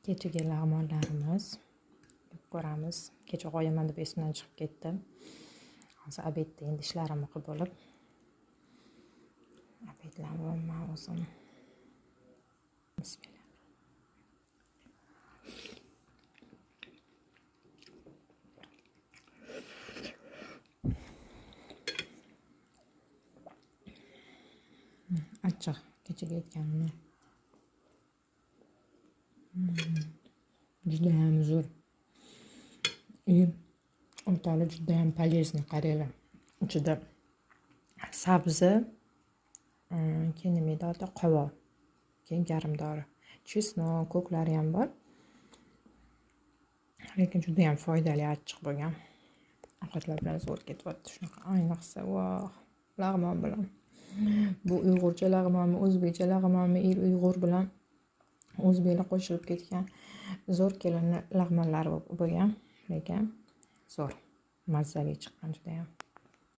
Kechagi lag'monlarimiz ko'ramiz. Kecha qo'yaman deb esimdan chiqib ketdi. Hozir обед da endi ishlarimni qilib bo'lib обед layapman o'zim. Bismillah. Achchiq kechagi aytganimni. Judayam zo'r. И o'rtoqlar, judayam полезный, qaranglar. Ichida sabzi, keyin nima edi oti, qovoq, keyin garmdori, чеснок, ko'klari ham bor. Lekin judayam foydali achchiq bo'lgan. Ovqatlar bilan zo'r ketyapti. Shunaqa ayniqsa, voh, lag'mon bilan. Bu uyg'urcha lag'monmi, o'zbekcha lag'monmi, il uyg'ur bilan o'zbeklar qo'shilib ketgan zo'r kelinni lag'monlari bo'lgan, lekin zo'r, mazali chiqqan judayam.